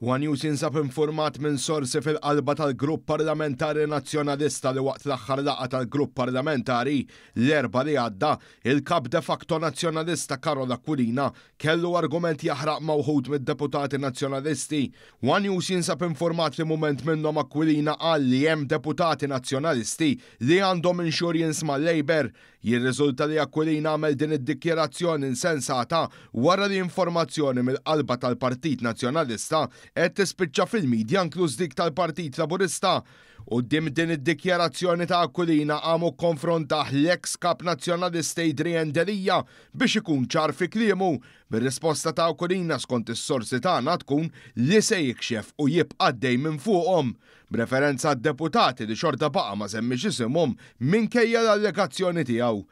One News jinsab infurmat minn sorsi fil-qalba tal-Grupp Parlamentari Nazzjonalista li waqt l-aħħar laqgħa tal-Grupp Parlamentari l-Erbgħa li għadda, il-Kap de facto Nazzjonalista Karol Aquilina kellu argument jaħraq ma' wħud mid-deputati Nazzjonalisti. One News jinsab infurmat li mument minnhom Aquilina qal li hemm deputati Nazzjonalisti li għandhom insurance mal-Labour. Jirriżulta li Aquilina għamel din id-dikjarazzjoni insensata wara li informazzjoni mill-qalba tal-Partit Nazzjonalista qed tispiċċa fil-media inkluż dik tal-Partit Laburista. Quddiem din id-dikjarazzjoni ta' Aquilina qam u kkonfrontah l-eks Kap Nazzjonalista Adrian Delia biex ikun ċar fi kliemu, bir-risposta ta' Aquilina skont is-sorsi tagħna tkun li se jikxef u jibqa' għaddej minn fuqhom. B'referenza għad-deputati li xorta baqa' ma semmiex isimhom minkejja l-allegazzjoni tiegħu.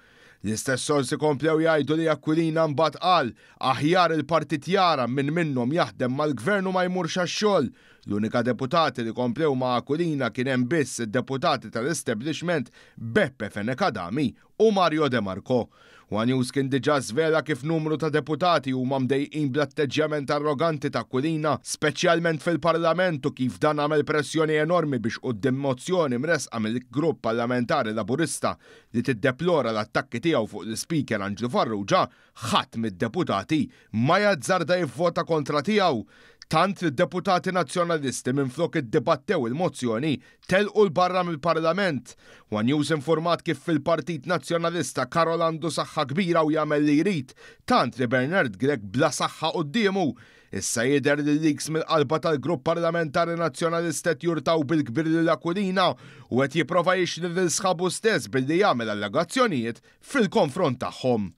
L-istess sorsi komplew jgħidu li Aquilina mbagħad qal, aħjar il-partit jara min minnhom jaħdem mal-Gvern u ma jmurx għax-xogħol. L-unika deputati li komplew ma' Aquilina kien hemm biss id-deputati tal-establishment Beppe Fenech Adami u Mario De Marco. One News kien diġà żvela kif numru ta' deputati huma mdejqin bl-atteġġjament arroganti ta' Aquilina, speċjalment fil-Parlament u kif dan għamel pressjoni enormi biex quddiem mozzjoni mressqa mill-Grupp Parlamentari Laburista li tiddeplora l-attakki tiegħu fuq l-Ispeaker Anġlu Farrugia, ħadd mid-deputati ma jazzarda jivvota kontra tiegħu. Tant li d-deputati Nazzjonalisti minflok iddibattew il-mozzjoni telqu 'l barra mill-Parlament. One News informat kif fil-Partit Nazzjonalista Karol għandu saħħa kbira u jagħmel li jrid, tant li Bernard Grech bla saħħa quddiemu. Issa jidher li leaks mill-qalba tal-Grupp Parlamentari Nazzjonalista qed jurtaw bil-kbir lil Aquilina u qed jipprova jixli lil sħabu stess billi jagħmel allegazzjonijiet fil-konfront tagħhom.